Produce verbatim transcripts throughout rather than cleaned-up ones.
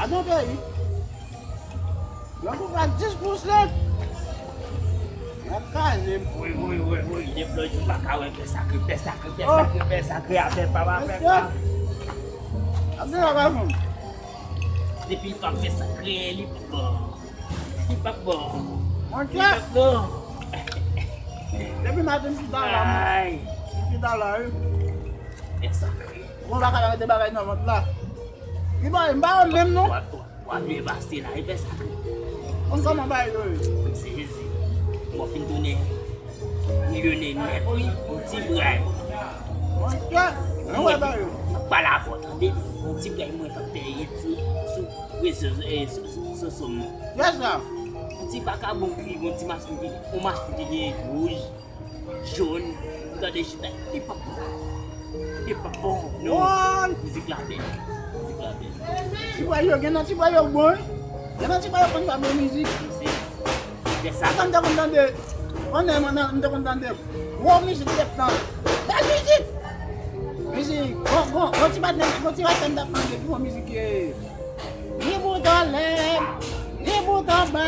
Gade yon peyi. Grangou pran dis pous lèt. Y ap kraze m. Woy, woy, woy, woy. Depi lòt jou m pa ka wè Pè Sakre, Pè Sakre, Pè Sakre, Pè Sakre, afè pa m, afè pa m. Ap gen bagay pou m. Depi l pa Pè Sakre, li p ap bon. Li p ap bon. Monchè. Li p ap bon. Depi maten m chita la, m chita la, wi. Pè Sakre. Bon, pa ka mete bagay nan vant la. Li pa, m pa wè menm non. Wa, wa, wa byen pase la, e Pè Sakre. Konn kòman bagay yo ye? M sezi. Mwen fin tounen milyonè nèt, wi, yon ti bray. Monchè, mwen wè bagay yo. M ap pale avè w, tande? Yon ti bray mwen t ap fè etid sou rezo, eh, sou, sou, sou, sou m nan. Kiyès la? Yon ti vakabon ki, yon ti machin ki, yon machin ki gen wouj. Jòn, m tande chita, li p ap bon. Li p ap bon, non. Mizik la bèl. Mizik la bèl. Ti bwa yo, gen nan ti bwa yo bon, wi. Gen nan ti bwa yo konn fè bon mizik. Mizik. Fè sa. Avan m te konn tande, pandan m, m te konn tande gwo mizik t ap nan. Bèl mizik. Mizik, bon, bon, bon ti patnè, bon ti patnè m t ap tande, ki bon mizik ye. Ni bout anlè, ni bout anba,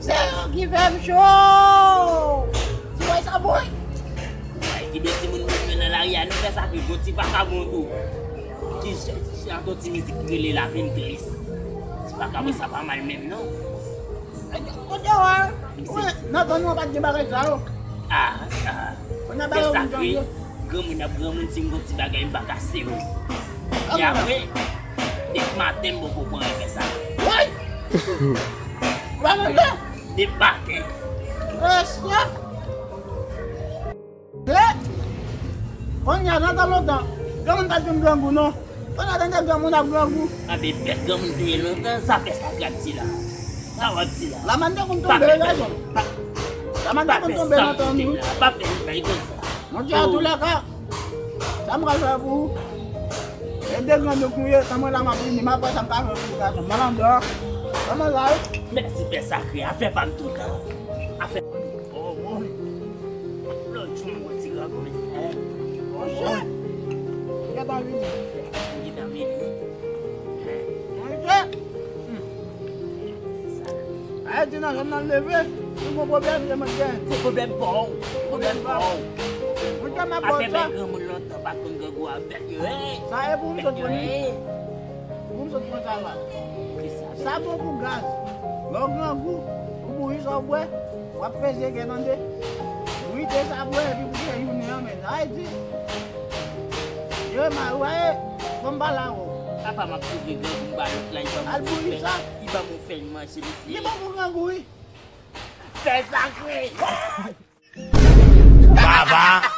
se yo ki fè m cho. Ti bway sa bon, wi. Ay, ki de timoun menm yo nan lari a, nou fè sa ke bon ti vakabon tou. Ki ch-, ki chante yon ti mizik ki rele Lavi m tris. Ti vakabon sa pa mal menm, non. Kote w a? Wi, nan tan nou an pa t gen bagay sa yo. Ah, ah. Fè sa ke granmoun ap granmoun, si m gon ti bagay m pa ka sere. E apre, depi maten m poko pran fè sa. Woy! Ou pa manje? Depi maten. Mesye! Eh! Kounye a, nan tan lontan, granmoun pa t konn grangou, non. Kounye a, tande granmoun ap grangou. Anben, bèt granmoun te ye lontan, sa fè sa k ap di la. Sa w ap di la. Lamann te konn tonbe, wi, gason. Lamann te konn tonbe nan tan nou. Pa fè bagay konsa. Monchè, antoulèka, sa m pral fè pou ou, e de granmoun nou ye, tan mwen la m ap vini, m ap wè sa m ka fè pou ou, gason. Malandè, kòman sa ye? Mèsi, Pè Sakre, afè pa m toutan. Afè pa m. Oh, oh. Lòt jou, mwen ti rakonte. Monchè, gentan vini. Gentan vini. Monchè. Sa vle di nan zòn nan leve, nou gon pwoblèm, se mwen ki genyen. Se pwoblèm pa w. Pwoblèm pa w. Monchè, m ap ba w sa. Afè bèl granmoun lontan pa t konn grangou avèk yo, hein. Sa e pou m sot pran, hein. Pou m sot pran sa la. Sa bon pou gaz. Lè w grangou, ou bouyi sa w bwè, w ap peze kè tande. Bouyi te sa bwè, epi pou fè jounen an, men sa e di. Yo, ma, w wè, fò m pale avè w. Apa m ap sove grangou m ba lòt la, li ban m yon fèy. Al bouyi sa. Li ban m yon fèy manje, mesye. Li bon pou grangou, wi. Fè sakre. Baba.